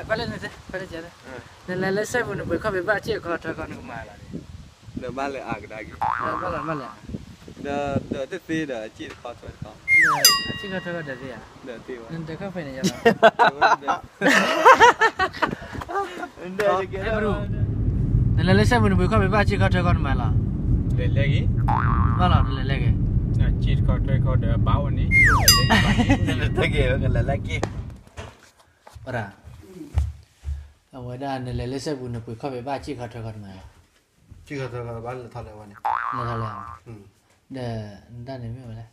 ဘၣ်လၢနတဲ ဘၣ်လၢကဲ နလဲၤလၢစဲပူၤ နပှ့ၤခီၣ်ဖံးဘၣ်အစ့ၢ်ခီထွဲခီ နကမၤလီၤန့ၣ်, ဒီးဘၣ်လၢအကဒါက့ၤ, ဘၣ်လီၤ ဘၣ်လီၤ, ဒီးတသ့ဒီးအစ့ၢ်ခီထွဲခီ, အစ့ၢ်ခီထွဲခီဒီးသ့ဧါ, ဒီးသ့ဝဲ နတခီၣ်ဖံးန့ၣ်ယလီၤ, အဲ နလဲၤလၢစဲပူၤ နပှ့ၤခီၣ်ဖံးဘၣ်အစ့ၢ်ခီထွဲခီ နမၤလီၤ, လဲၤလဲၤဂ့ၤ, ဘၣ်လီၤ နလဲၤလဲၤဂ့ၤ, အစ့ၢ်ခီထွဲခီဒီးဘၣ်ဝဲန့ၣ်, နလဲၤလဲၤဂ့ၤ, ဝဲဒၣ် အဝဲဒၣ်နလဲၤလၢစဲပူၤ နပှ့ၤခီၣ်ဖံးဘၣ်အစ့ၢ်ခီထွဲခီ နမၤလီၤ, စ့ၢ်ခီထွဲခီဘၣ်လဲၤထီၣ်လဲၤဝဲန့ၣ်, လဲၤထီၣ်လဲၤ, ဒီးနတၢ်န့ၣ်မ့ၢ်ဝဲလဲၣ်,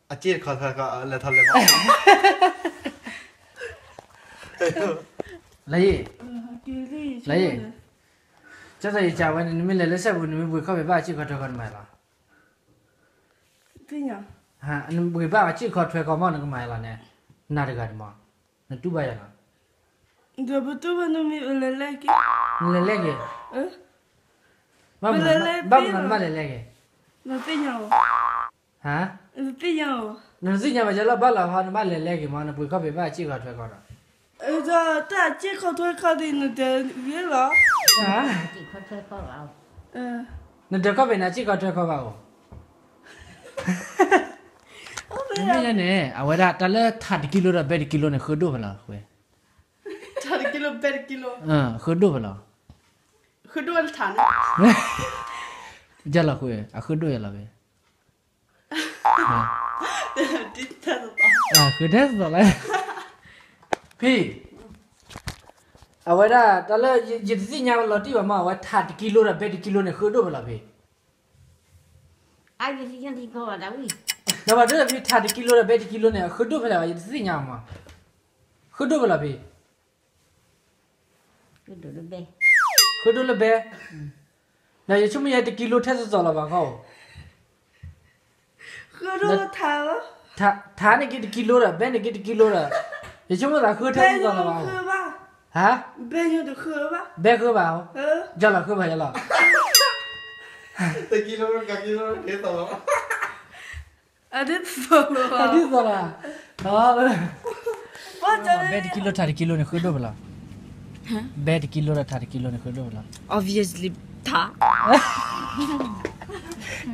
အစ့ၢ်ခီထွဲခီ လဲၤထီၣ်လဲၤဘၣ် လၢယ့ၣ်, လၢယ့ၣ်, ကၢ်သးယကးဝဲန့ၣ် နမ့ၢ်လဲၤလၢစဲပူၤ နမ့ၢ်ပှ့ၤခီၣ်ဖံးဘၣ်အစ့ၢ်ခီထွဲခီ နမၤလီၤ, နပှ့ၤဘၣ်အစ့ၢ်ခီထွဲခီမး နကမၤလီၤန့ၣ်, နၤတဂၤန့ၣ်မး, နတူၢ်ဘၣ်ယၤလီၤ, ဒီးပတူၢ်ဘၣ်နမ့ၢ်လဲၤလဲၤက့ၤ, နလဲၤလဲၤက့ၤ, ဘၣ်မနုၤနဘၣ်လဲၤလဲၤက့ၤ, နသ့ၣ်ညါအီၤ, ဟါ, နသ့ၣ်ညါအီၤ, နသ့ၣ်ညါဘၣ်ယလီၤ ဘၣ်လီၤဟီ နဘၣ်လဲၤလဲၤက့ၤမး နပှ့ၤခီၣ်ဖံးဘၣ်အစ့ၢ်ခီထွဲခီဒီး, ဒီးတၢ်အစ့ၢ်ခီထွဲခီဒီး နတဲဂ့ၤလီၤ, ဟါ, နတဲခီၣ်ဖံးန့ၣ် အစ့ၢ်ခီထွဲခီဘၣ်အိၣ်, မ့ၢ်န့ၣ် အဝဲဒၣ်တၢ်လၢထးတကံလိဒီးဘဲတကံလိန့ၣ် ဃုဒိၣ်ဖဲလဲၣ်, ထးတကံလိ ဘဲတကံလိ, ဃုဒိၣ်ဖဲလဲၣ်, ဃုဒိၣ်ထးန့ၣ်, ယလီၤဃု, အဃုဒိၣ်ယလီၤဖဲ ဃုထဲသိးလီၤ, ဖံ, အဝဲဒၣ်တၢ်လၢယတသ့ၣ်ညါလီၤတံၢ်ဘၣ်မး အဝဲထးတကံလိဒီးဘဲတကံလိန့ၣ် ဃုဒိၣ်ဖဲလဲၣ်ဖံ, ဒီးဘၣ်ဒ်ဖံထးတကံလိဒီးဘဲတကံလိန့ၣ် အဃုဒိၣ်ဖဲလဲၣ်ဘၣ် ယတသ့ၣ်ညါမး, ဃုဒိၣ်ဖဲလဲၣ်ဖံ ဃုဒိၣ်လၢဘဲ, ဒီးယဆိကမိၣ်ယဲတကံလိထဲသိးသိးလီၤဘၣ်ခီ, ထးန့ၣ်က့တကံလိဒီး ဘဲန့ၣ်က့တကံလိဒီး, ယဆိကမိၣ်သးဃုထဲသိးသိးလီၤဘၣ်, ဟါ, ဘဲဃုဘၣ်, ယလီၤဃုဘၣ်ယလီၤ, တကံလိ, အဒ်သိးလီၤ, ဘဲတကံလိ ထးတကံလိန့ၣ် ဃုဒိၣ်ဖဲလဲၣ်, ဘဲတကံလိဒီးထးတကံလိန့ၣ် ဃုဒိၣ်ဖဲလဲၣ်, obviously ထး,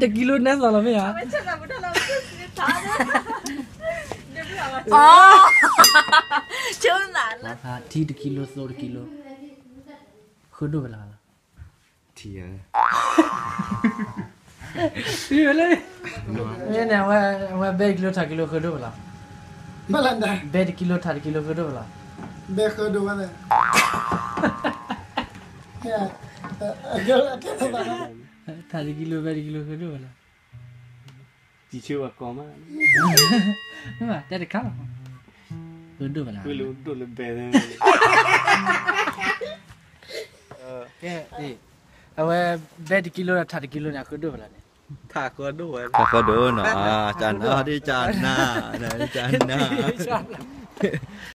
တကံလိနဲသိးလီၤမ့ၢ်ဧါ, ထံတကံလိ သိတကံလိ, ဃုဒိၣ်ဖဲလဲၣ်လီၤ, ထံဧါ, မ့ၢ်န့ၣ် အဝဲဘဲတကံလိ ထးတကံလိ ဃုဒိၣ်ဖဲလဲၣ်, ဘဲတကံလိ ထးတကံလိ ဃုဒိၣ်ဖဲလဲၣ်, ဘဲဃုဒိၣ်ဝဲလဲၣ်, ထးတကံလိ ဘဲတကံလိ ဃုဒိၣ်ဖဲလဲၣ်, မ့ၢ်ဘၣ် တဲတခါလီၤ, ဃုဒိၣ်ဖဲလဲၣ်, ကဲ, အဝဲဘဲတကံလိဒီးထးတကံလိန့ၣ် အဃုဒိၣ်ဖဲလဲၣ်န့ၣ်, ထးဃုဒိၣ်နီၤ, ကနၣ်, ကနၣ်, ကနၣ်,